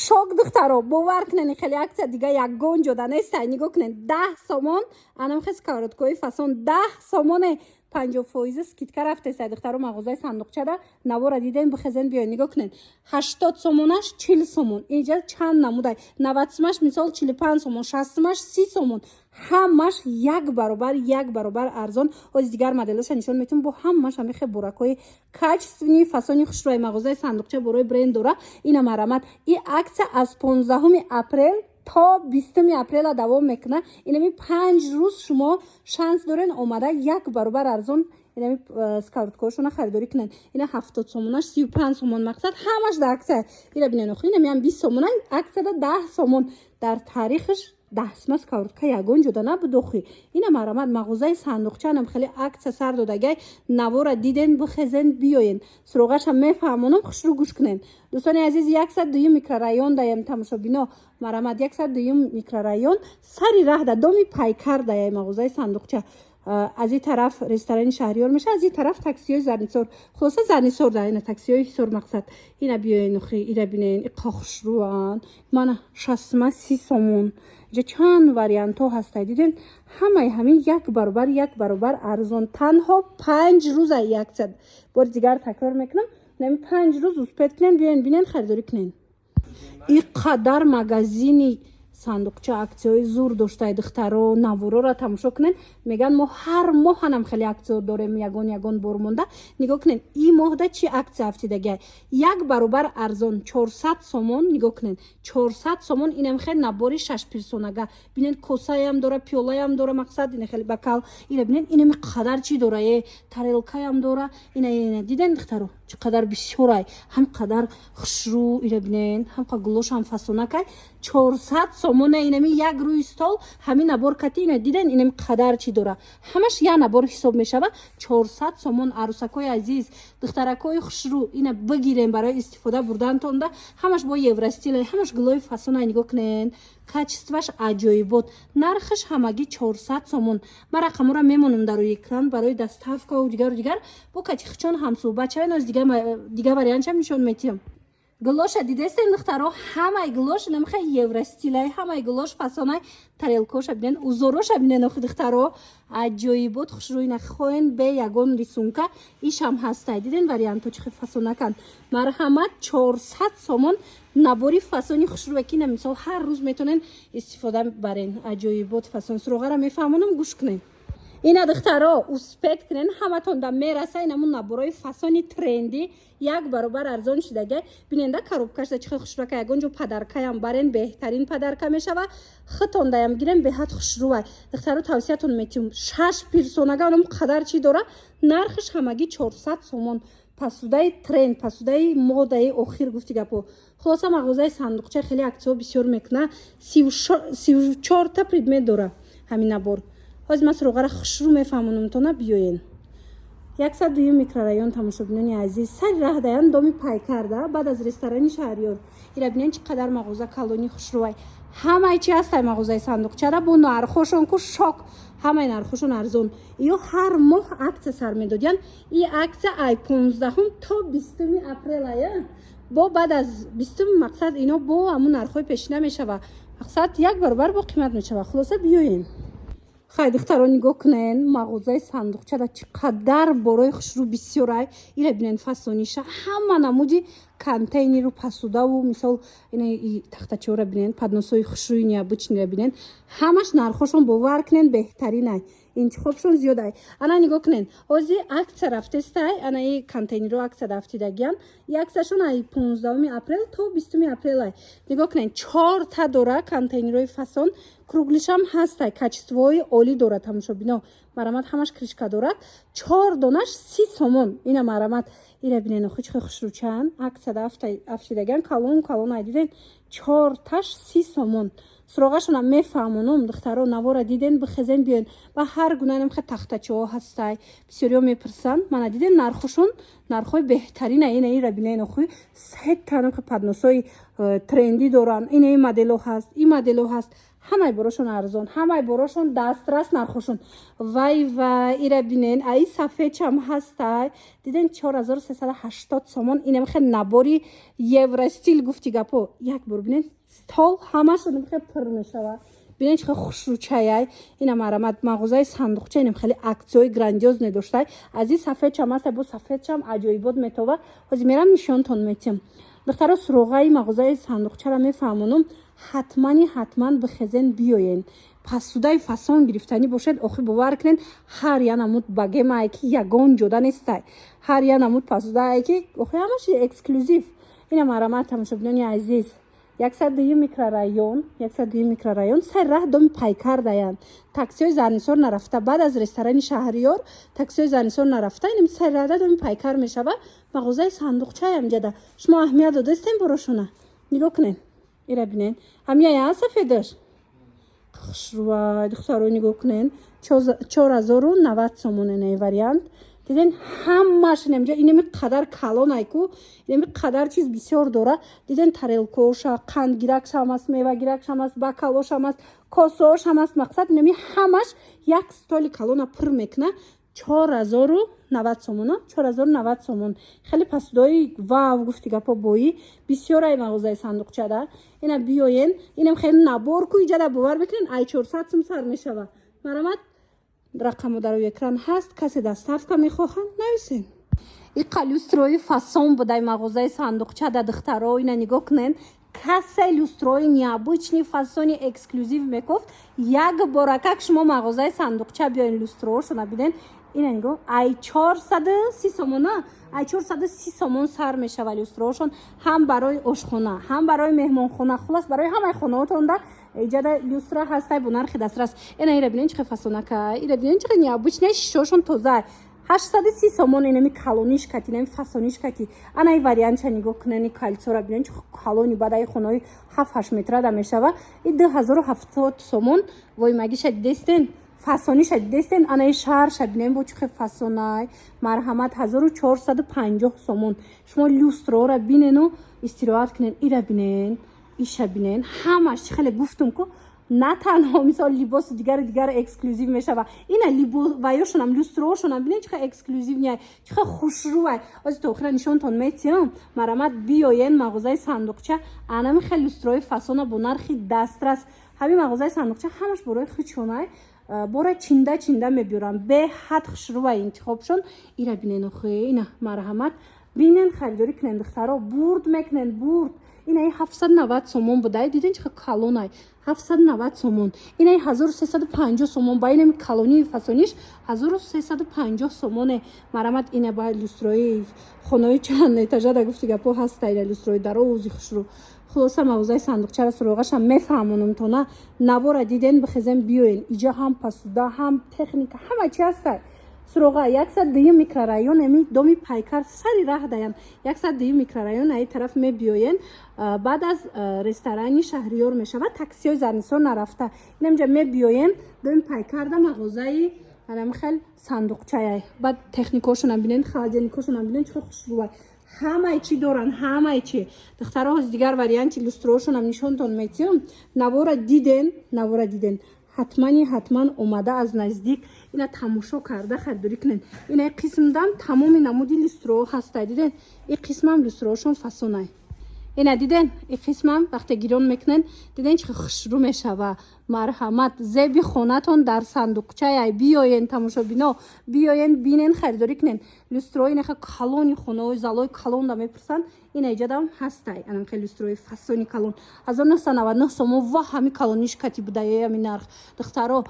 Шок, духтаро, бовар кунен, хеле акция дига ягон ҷода нестай. Нигоҳ кунен, 10 сомон анамхе сковородкои фасон, 10 сомоне, 50 фоиза скидка рафтестай, духтаро. Мағозаи Сандуқчада навора дидем, бихезен, биёен, нигоҳ кунен, 80 сомонаш 40 сомон. Инҷа чанд намудай: 90 сумаш, мисол, 45 сомон, 60 сумаш 30 сомон. Ҳамаш як баробар, як баробар арзон. Ҳози дигар моделоша нишон метавон. Бо ҳамаш ҳамихе буракҳои качественный, фасони хушрӯи мағозаи Сандуқча борои бренд дора. Ина, марҳамат, и акция аз 15-уми апрел то 20-уми апрела давом мекунад. Инами 5 рӯз шумо шанс дорен, омада як баробар арзон инами сковородкаҳошона харидорӣ кунед. Ина, 70 сомонаш 35 сомон. Мақсад, ҳамаш дар акция. Ира бинен, охи, инамиам 20 сомона, акцияда 10 сомон. Дар таърихаш 10 сима сковородка ягон ҷода набуд, охи. Ина, марҳамат, мағозаи Сандуқчаанам хеле акция сар додагай. Навора диден, бихезен, биёен. Суроғашам мефаҳмонам, хушрӯ гӯш кунен, дӯстони азиз. 102-юм микрорайон даем, тамошобино. Марҳамат, 102-юм микрорайон, сари раҳда, доми Пайкар даяй мағозаи Сандуқча. Аз ин тараф ресторани Шаҳриёр меша, аз ин тараф таксиҳои Зарнисор. Хулоса, Зарнисор да ина таксиҳои Ҳисор. Мақсад, ина биёен, охи, ира бинен, иқа хушрӯанд. Мана, 60 сума 30 сомон. Инҷа чанд вариантҳо ҳастай, диден? Ҳамаи ҳамин як баробар, як баробар арзон. Танҳо 5 рӯза и акция. Бори дигар такрор мекунам, нами 5 рӯз успеть кунен, биёен, бинен, харидорӣ кунен. И қадар магазини Сандуқча акцияҳои зур доштаи, духтаро, наворора тамошо кунен. Мегӯянд, мо ҳар моҳанам хеле акция дорем, ягон ягон бор монда. Нигоҳ кунен, и моҳда чӣ акция афтидагиай: як баробар арзон, 400 сомон. Нигоҳ кунен, 400 сомон. Инам хеле набори шашперсонага. Бинен, косаям дора, пиёлаям дора, мақсад, ина хеле бокал. Ина бинен, инами қадар чӣ дора, тарелкаям дора. Ина диден, духтаро, чӣ қадар бисёрай, ҳам қадар хушрӯ. Ина бинен, ҳам қа гулошам фасонакай. 400 сомона инами як рӯи стол, ҳамин набор кати. Ина диден, инами қадар чӣ дора, ҳамаш як набор ҳисоб мешава, 400 сомон. Арӯсакҳои азиз, духтаракҳои хушрӯ, ина бигирем барои истифода бурдантонда. Ҳамаш бо евростиль, ҳамаш гулои фасона. Нигоҳ кунен, качестваш аҷоибот. Нархаш ҳамагӣ 400 сомон. Ман рақамҳоро мемонам дар рӯи экран барои доставкаву дигару дигар. Бо катихчон ҳамсӯҳбат шавен. Оз дигар вариантшам нишон метиҳам. Гулоша дидестен, духтаро? Ҳамаи гулош намхе евростилай, ҳамаи гулош фасонай. Тарелкоша бинен, узороша бинен, охи, духтаро, аҷоибот, хушрӯй. Нахоҳен бе ягон рисунка, ишам ҳастай. Диден, варианто чӣ хел фасонаканд? Марҳамат, 400 сомон набори фасони хушрӯе, ки на, мисол, ҳар рӯз метонен истифода барен. Аҷоибот, фасон. Суроғара мефаҳмонам, гӯш кунен. Ина, духтаро, успеть кунен, ҳаматон да мераса. Инамун наборои фасони тренди як баробар арзон шидага. Биненда, коробкашда чӣ хел хушрӯака. Ягон ҷо подаркаям барен, беҳтарин подарка мешава. Хитондаям гирен, беҳад хушрӯай. Духтаро, тавсиятон метиҳум. Шаш персонага онам қадар чӣ дора, нархаш ҳамагӣ 400 сомон. Посудаи тренд, посудаи модаи охир, гуфти гапо. Хулоса, мағозаи Сандуқча хеле акцияҳо бисёр мекуна. 34-та предмет дора ҳамин набор. Ҳозир ман суроғара хушрӯ мефаҳмонам тона, биёен. 102-юм микрорайон, тамошобинони азиз, сари раҳ даян, доми Пайкарда, баъд аз ресторани Шаҳриёр. Ира бинен, чӣ қадар мағоза калони, хушрӯай. Ҳамаи чи ҳастай мағозаи Сандуқчара. Бо нархошон ку шок, ҳамаи нархошон арзон. Ё ҳар моҳ акция сар медодиян. И акция ай 15-ум то 20-уми апрелая. Бо баъд аз 20-ум, мақсад, ино бо ҳамун нархҳои пешина мешава. Мақсад, як баробар бо қимат мешава. Хулоса, биёем. Хай, духтаро, нигоҳ кунен, мағозаи Сандуқчада чӣ қадар борои хушрӯ бисёрай. Ира бинен, фасониша, ҳама намуди контейнеру посудаву, мисол, ина тахтачиҳоро бинен, подносҳои хушрӯи необычныйро бинен. Ҳамаш нархошон, бовар кунен, беҳтаринай, интихобшон зиёдай. Ана, нигоҳ кунен, ҳозир акция рафтестай. Ана, и контейнерҳо акция рафтидагиян. И акцияшон ай 15-уми апрел то 20-уми апрелай. Нигоҳ кунен, чорта дора контейнерҳои фасон, круглышам ҳастай, качествои олӣ дорад. Тамошобино, марҳамат, ҳамаш крышка дорад. Чор донаш 30 сомон. Ина, марҳамат, ира бинен, охи, чӣ хушрӯчаан. Акцияда афтидагиян, калон калон ай, диден? Чорташ 30 сомон. Суроғашона мефаҳмонум, духтаро. Навора диден, бихезен, биёен. Ба ҳар гуна намхе тахтачиҳо ҳастай, бисёриҳо мепурсанд. Мана, диден, нархошон нархҳои беҳтарина. Ина, ира бинен, охи, сета намхе подносҳои. трендӣ доранд. Ина, ин модело ҳаст, ин модело ҳаст. Ҳамаи борошон арзон, ҳамаи борошон дастрас нархошон. Вай вай, ира бинен, аи сафедчам ҳастай. Диден, 4380 сомон. Инам хел набори евростиль гуфти гапо. Як бор бинен, стол ҳамашон хел пур мешавад. Бинен, чӣ хел хушрӯчаяй. Ина, марамат, мағозаи Сандуқча инам хеле аксияҳои грандиозный доштай. Аз ин сафедчам ҳастай, бо сафедчам аҷоибот метова. Ҳозир мерам, нишонтон метиҳам. Духтаро, суроғаи мағозаи Сандуқчаро мефаҳмонам. Ҳатмани ҳатман бихезен, биёен. Посудаи фасон гирифтанӣ бошед. Охир, бовар кунед, ҳар я намуд багемае, ки ягон ҷода нестай. Ҳар я намуд посудае, ки охир ҳамаш эксклюзив. Ина, марамат, тамошобинони азиз, 102-юм микрорайон, 102-юм микрорайон, сари раҳ доми Пайкар даянд. Таксиҳои Зарнисор нарафта, баъд аз ресторани Шаҳриёр, таксиҳои Зарнисор нарафта, инам сари раҳда доми Пайкар мешава, мағозаи Сандуқчаям ҷада. Шумо аҳамият додастем, борошона нигоҳ кунед, ира бинен, ҳамияя сафедаш хушрӯвай. Духтаро, нигоҳ кунен, 4090 сомон инаи вариант. Диден, ҳамаш инамҷа. Инами қадар калонай ку, инами қадар чиз бисёр дора. Диден, тарелкоша, қандгиракшам аст, мевагиракшам аст, бокалошам аст, косоошам аст. Мақсад, инами ҳамаш як столи калона пур мекуна. 4090 сомона, 4090 сомон. Хеле посудаи вав гуфти гапо, боӣ бисёрай мағозаи Сандуқчада. Ина, биёен. Инам хеле набор ку иҷада, бовар мекунен, ай 400 сум сар мешава. Марамат, рақаму дар рӯи экран ҳаст. Касе доставка мехоҳанд, нависен. Иқа люстрои фасон будай мағозаи Сандуқчада. Духтаро, ина нигоҳ кунен. Касе люстрои необычный, фасони эксклюзив мекофт, як боракак шумо мағозаи Сандуқча биёен, люстроошона биден. Ина нигоҳ, ай 430 сомона, ай 430 сомон сар мешава люстроошон. Ҳам барои ошхона, ҳам барои меҳмонхона, хулас, барои ҳамаи хонаотонда иҷада люстра ҳастай бо нархи дастрас. Ина, ира бинен, чӣ хел фасонака. Ира бинен, чӣ хел необычный, шишошон тоза. 830 сомон инами калониш кати, инами фасониш кати. Ана, и вариантша нигоҳ кунени, кольцора бинен, чӣ калони бадаи хонаҳои 7-8 метрада мешава. И 2070 сомон. Вой, магиша дидестен, фасониша дидестен? Анаи шарша бинем, бо чӣ хел фасонай. Марҳамат, 1450 сомон. Шумо люстрора бинену истироҳат кунен. Ира бинен, иша бинен, ҳамаш чӣ хеле. Гуфтум ку, на танҳо мисол либосу дигару дигар эксклюзив мешава. Ина ваёшонам, люстроошонам бинен, чӣ хел эксклюзивный, чӣ хел хушрӯвай. Ози то охира нишонтон метиҳам. Марамат, биёен мағозаи Сандуқча. Анами хел люстрои фасона бо нархи дастрас. Ҳамин мағозаи Сандуқча ҳамаш борои хучонай, бора чинда чинда мебиёрам. Беҳад хушрӯвай интихобшон. Ира бинен охе. Ина, марҳамат, бинен, харидорӣ кунен. Духтаро, бурд мекунен, бурд. Инаи 790 сомон будай. Диден, чӣ калонай? 790 сомон. Инаи 1350 сомон. Ба инами калонии фасониш 1350 сомоне. Марамат, ина ба люстрои хонаи чанд этажада гуфти гапо ҳаста. Ина люстрои дарози хушрӯ. Хулоса, мағозаи Сандуқчара суроғашам мефаҳмонам тона. Навора диден, бихезен, биёен. Иҷа ҳам посуда, ҳам техника, ҳама чи ҳастай. Суроға: 102-юм микрорайон, ами доми Пайкар, сари раҳ даян. 102-юм микрорайон, аи тараф мебиёен, баъд аз ресторани Шаҳриёр мешавад, таксиҳои Зарнисор нарафта. Инамҷа мебиёен, доми Пайкарда мағозаи анами хел Сандуқчаяй. Баъд техникаошонам бинен, холодильникошонам бинен, чӣ хушрӯвай. Ҳамаи чӣ доранд, ҳамаи чӣ. Духтаро, ҳози дигар варианти люстроошонам нишонтон метиҳам. Навора диден, навора диден, ҳатмани ҳатман омада, аз наздик ина тамошо карда, харидорӣ кунед. Ина қисмдам тамоми намуди люстроҳо ҳастай. Диден, ин қисмам люстроҳошон фасонай. Ина диден, ин қисмам вақте гирён мекунен, диден, чӣ хушрӯ мешава. Марҳамат, зеби хонатон дар Сандуқчаяй. Биёен, тамошобино, биёен, бинен, харидорӣ кунен. Люстрои инаха калони хонаҳои залои калонда мепурсанд. Ина иҷадам ҳастай анамхел люстрои фасони калон, 1999 сомон. Ва ҳами калониш кати будае ами нарх. Духтаро,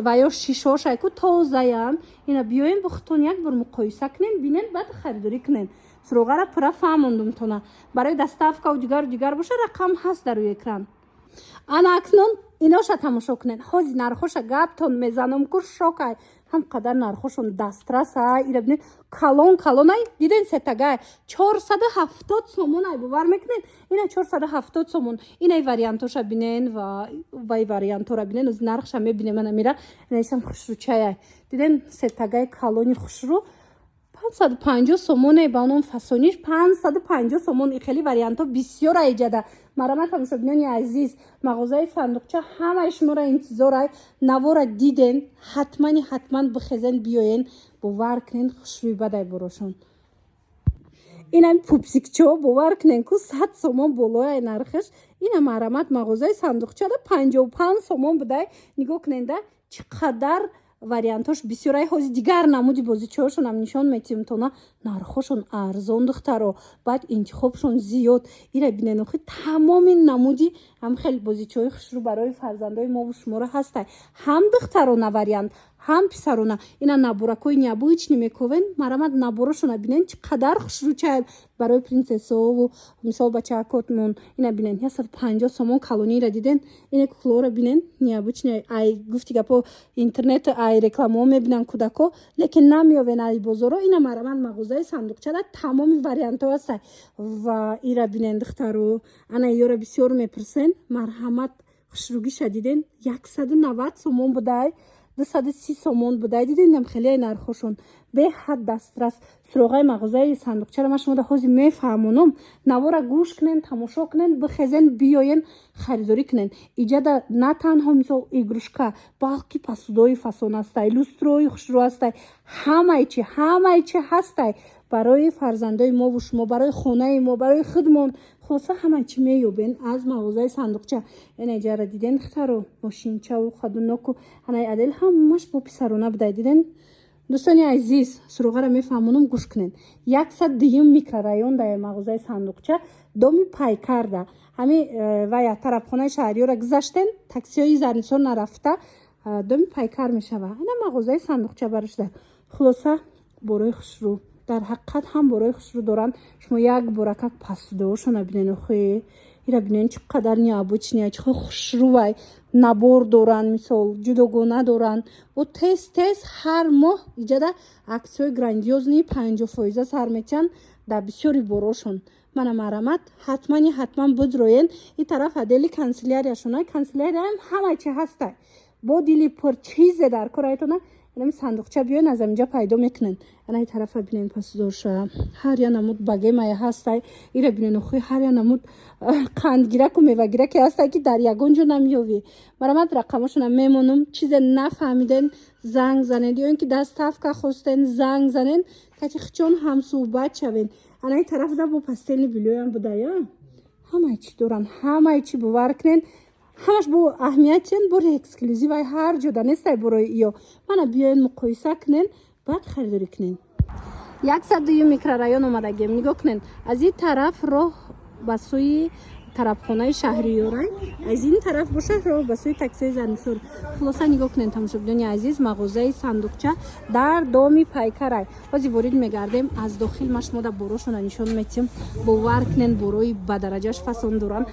ва ё шишошай ку тозаян. Ина биёен, бухтон як бор муқоиса кунен, бинен, баъд харидорӣ кунен. Суроғара пурра фаҳмондумтона. Барои доставкаву дигару дигар боша, рақам ҳаст дар рӯи экран. Ана акнун иноша тамошо кунен. Ҳози нархоша гаптон мезанам ку, шокай. Ҳам қадар нархошон дастрасай. Ира бинед, калон калонай. Диден, сетагай 470 сомонай, бовар мекунед? Ина 470 сомон. Инаи вариантоша бинен ва вай вариантора бинен. Ози нархша мебинем. Ана мира, инаисам хушрӯчаяй. Диден, сетагай калони хушрӯ. 550 сомоне. Ба ном фасониш 550 сомон. И хеле вариантҳо бисёр аиҷада. Марамат, тамошобинони азиз, мағозаи Сандуқча ҳамаи шуморо интизор ай. Навора диден, ҳатмани ҳатман бихезен, биёен. Бовар кунен, хушрӯй бадай борошон. Инам пупсикчо, бовар кунен, ку 100 сомон болояй нархаш. Ина, марамат, мағозаи Сандуқчада 55 сомон будай. Нигоҳ куненда, чӣ қадар вариантҳош бисёрай. Ҳози дигар намуди бозичаҳошонам нишон метиҳем тона. Нархҳошон арзон, духтаро, баъд интихобшон зиёд. Ира бинен, охи, тамоми намуди ҳам хеле бозичаҳои хушрӯ барои фарзандои мову шуморо ҳастай, ҳам духтарона вариант, ҳам писарона. Ина наборакҳои необычный мековен. Марамат, наборошона бинен, чӣ қадар хушрӯчай барои принцессову, мисол, бачаакотмон. Ина бинен, 150 сомон калониира диден. Ина куклаора бинен, необычный ай. Гуфти гапо, интернет ай, рекламаҳо мебинан кӯдако, лекин намеёвен ай бозоро. Ина, марамат, мағозаи Сандуқчада тамоми вариантҳо ҳастай. Ва ира бинен, духтаро, ана ёра бисёр мепурсен. Марҳамат, хушрӯгиша диден, 190 сомон будай, 230 сомон будай. Дидем, хеле нархошон беҳад дастрас. Суроғаи мағозаи Сандуқчаро ман шумода ҳозир мефаҳмонам. Навора гӯш кунен, тамошо кунен, бихезен, биёен, харидорӣ кунен. Иҷада на танҳо, мисол, игрушка, балки посудои фасон ҳастай, люстрои хушрӯ ҳастай, ҳамаи чи, ҳамаи чи ҳастай барои фарзандои мову шумо, барои хонаи мо, барои худмон. Хулоса, ҳамаи чи меёбен аз мағозаи Сандуқча. Ина ҷара диден, духтаро, мошинчаву хадуноку анаи адел ҳамаш бо писарона будай. Диден, дӯстони азиз, суроғаро мефаҳмонам, гӯш кунед. 102-юм микрорайон дар мағозаи Сандуқча, доми Пайкарда, ҳами вая тарабхонаи Шаҳриёра гузаштен, таксиҳои Зарнисор нарафта, доми Пайкар мешава. Ина мағозаи Сандуқча барашда. Хулоса, борои хушрӯ, дар ҳақиқат ҳам борои хушрӯ доранд. Шумо як боракак посудаошона бинен, охе, ира бинен, чӣ қадар необычный, чӣ қадар хушрӯвай. Набор доранд, мисол, ҷудогона доранд. Бо тез тез ҳар моҳ иҷада аксияҳои грандиозный 50 фоиза сар метиҳанд дар бисёри борошон. Мана, марамат, ҳатмани ҳатман бидроен. Ин тараф отдели канцелярияшона, канцеляриям ҳама чи ҳастай. Бо дили пур чизе дар кор айтона, инами сандуқча биёен, аз аминҷа пайдо мекунен. Ана ин тарафа бинен, посудоша ҳар я намуд багемая ҳастай. Ира бинен, охи, ҳар я намуд қандгираку мевагираке ҳастай, ки дар ягон ҷо намеёвӣ. Марамат, рақамошона мемонам. Чизе нафаҳмиден, занг занед, ё ин ки доставка хостен, занг занен, кати хичон ҳамсӯҳбат шавен. Ана ин тарафда бо постельный бельёям будая. Ҳамаи чӣ доранд, ҳамаи чӣ, бовар кунен, ҳамаш бо аҳамиятен, бори эксклюзивай, ҳар ҷода нестай борои иё. Мана, биёен, муқоиса кунен, баъд харидорӣ кунен. 102-юм микрорайон омадагем. Нигоҳ кунен, аз ин тараф роҳ ба сӯи тарабхонаи Шаҳриёрай, аз ин тараф бошад роҳ ба сӯи таксияи Зарнисор. Хулоса, нигоҳ кунед, тамошобинони азиз, мағозаи Сандуқча дар доми Пайкарай. Ҳозир ворид мегардем аз дохил, ма шумо да борошона нишон метиҳем. Бовар кунен, борои ба дараҷаш фасон доранд,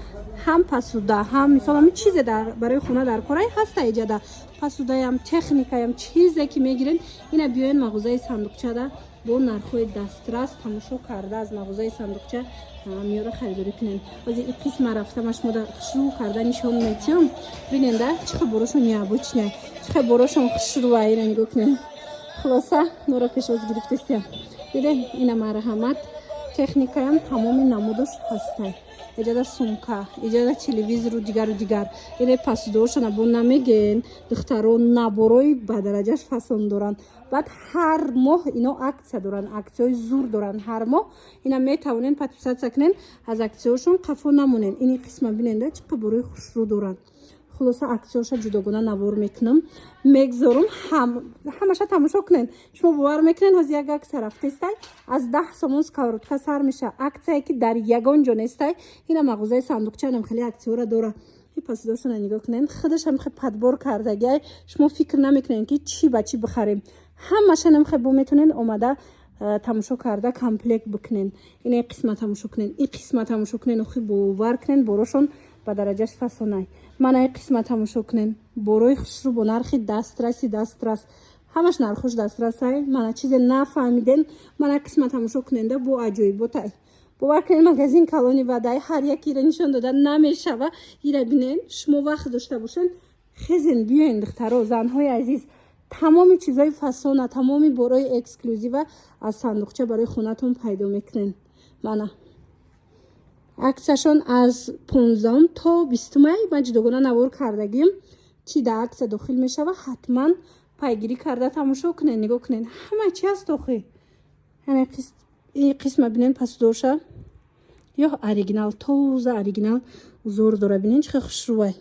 ҳам посуда, ҳам, мисол, ҳами чизе барои хона дар корай ҳаста. Иҷада посудаям, техникаям, чизе ки мегирен, ина биёен мағозаи Сандуқчада, бо нархҳои дастрас тамошо карда, аз мағозаи Сандуқча миёра харидорӣ кунем. Ҳозир и қисма рафта, ма шумо хушрӯ карда нишон метиҳам. Биненда, чӣ хел борошон необычный, чӣ хел борошон хушрӯа. Ина нигоҳ кунем. Хулоса, моро пешвоз гирифтестиям. Дидем, ина, марҳамат, техникаям тамоми намудаш ҳастай. Иҷада сумка, иҷада телевизору дигару дигар. Ине посудаошона бо намеген, духтаро, наборои ба дараҷаш фасон доранд. Баъд ҳар моҳ ино аксия доранд, аксияҳои зур доранд ҳар моҳ. Ина метавонен подписаться кунен, аз аксияҳошон қафо намонен. Ини қисма биненда, чӣ қадр борои хушрӯ доранд. Хулоса, аксияҳоша ҷудогона навор мекунам, мегзорум, ҳамаша тамошо кунен. Шумо бовар мекунен, ҳозир як аксия рафтестай, аз 10 сомон сковородка сар меша, аксияе ки дар ягон ҷо нестай. Ина мағозаи Сандуқчаанам хеле аксияҳоро дора. Посудошона нигоҳ кунен, худашам хе подбор кардагиай. Шумо фикр намекунен, ки чӣ ба чӣ бихарем. Ҳамашанам хе бо метонен омада, тамошо карда, комплект бикунен. Ина қисма тамошо кунен, ин қисма тамошо кунен. Охи, бовар кунен, борошон ба дараҷаш фасонай. Мана ин қисма тамошо кунен, борои хушрӯ бо нархи дастраси дастрас, ҳамаш нархош дастрасай. Мана, чизе нафаҳмиден, мана қисма тамошо куненда, бо аҷоиботай. Бовар кунед, магазин калони бадай, ҳар якира нишон дода намешава. Ира бинен, шумо вақт дошта бошен, хезен, биёен, духтаро, занҳои азиз. Тамоми чизои фасона, тамоми борои эксклюзива аз сандуқча барои хонатон пайдо мекунен. Мана, аксияшон аз 15-ум то 20-умай. Ман ҷудогона навор кардагим, чӣ дар аксия дохил мешава. Ҳатман пайгирӣ карда тамошо кунед. Нигоҳ кунед, ҳама чи ҳаст охи. Яъне ин қисма бинен, пасдоша ё оригинал, тоза оригинал зор дора. Бинен, чӣ хел хушрӯвай.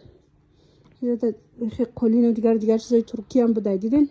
Қолину дигар дигар чизои туркиям будай, диден.